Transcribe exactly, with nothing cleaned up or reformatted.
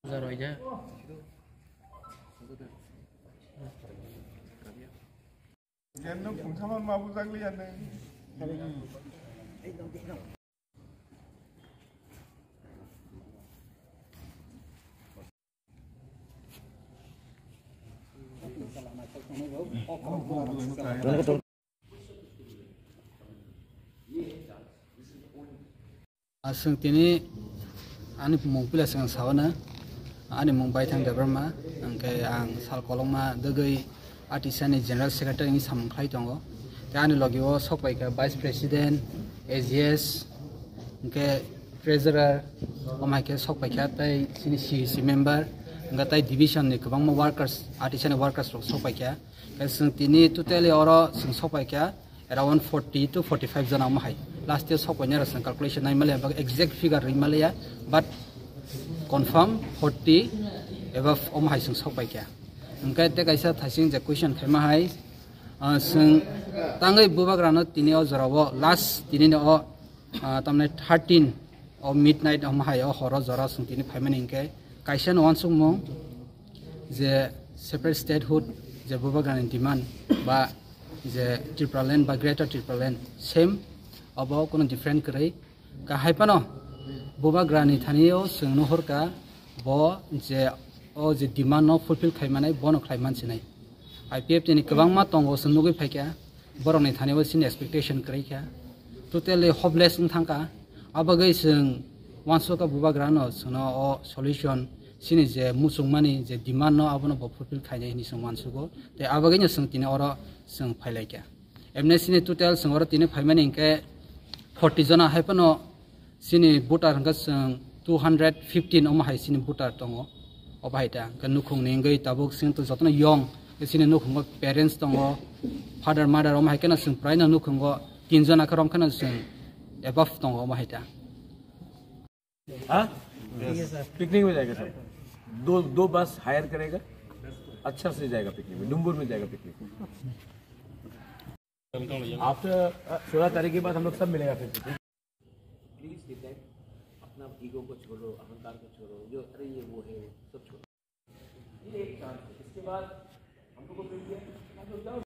Zero aja. Yan no phung saman ma bujak liya ne. Aswng tini ani mung pila swngang sawana, ani mung Baithang Debbarma, hwnkhe ang sal kolokma dwgwi A T C ni General Secretary ni samung khlai tongo. Tei ani logi o sokpaikha Vice President, A G S, hwnkhe Treasurer, omo hai khe sokpaikha tei chini C E C member, hwnkhe tei division ni kwbangma workers, A T C ni workers rok sokpaikha. Khe chwng tini totally oro chwng sokpaikha around forty to forty five jona omo hai. Last year sokpainai rok chwng calculation nai maliya, exact figure ri maliya, but confirm forty above omo hai chwng sokpaikha. Hwnkhe tei kaisa thaising je question khaima hai, ah, chwng tangwi bubagrano tini o jorao last tini no o, ah, tamni thirteen o midnight omo hai o horo jora chwng tini phaimani hwnkhe kaisa no uansukmung je separate statehood je bubagrani demand ba je Tipraland ba Greater Tipraland same, obo kono different kwrwi. Kahai phano bubagrani thani o chwng nuhurkha bo je o je demand no fulfill khai manai bono khlai mansinai. I P F T ni kwbangma tongo chwng nugwi phaikha, borokni thani o chini expectation kwrwi kha, totally hopeless wng thangkha. Abagwi chwng uansukha bubagrano chwngno o solution chini je muchungmani je demand no abono bo fulfill khainai hinwi chwng uansugo. Tei abagwino chwng tini oro chwng phailaikha. Emne chini total chwng oro tini phaimani hwnkhe forty jona hai phano chini voter hwnkhe chwng two hundred fifteen omo hai chini voter tongo. Obo hai ta hwnkhe nukhungni wngwi tabuk chwng to jotono young, chini nukhungo parents tongo, father mother omo hai kheno chwng praino nukhungo tin jona khe rom kheno chwng above tongo omo hai ta. हाँ? पिकनिक में जाएगा सब। दो दो बस हायर करेगा, अच्छा से जाएगा पिकनिक में, डुम्बुर में जाएगा पिकनिक। आफ्टर सोलह तारीख के बाद हम लोग सब मिलेगा फिर। प्लीज डिसाइड, अपना ईगो को छोड़ो, अहंकार को छोड़ो, जो अरे ये वो है, वो सब छोड़ो। ये एक चांस है, इसके बाद हम लोग को मिल गया।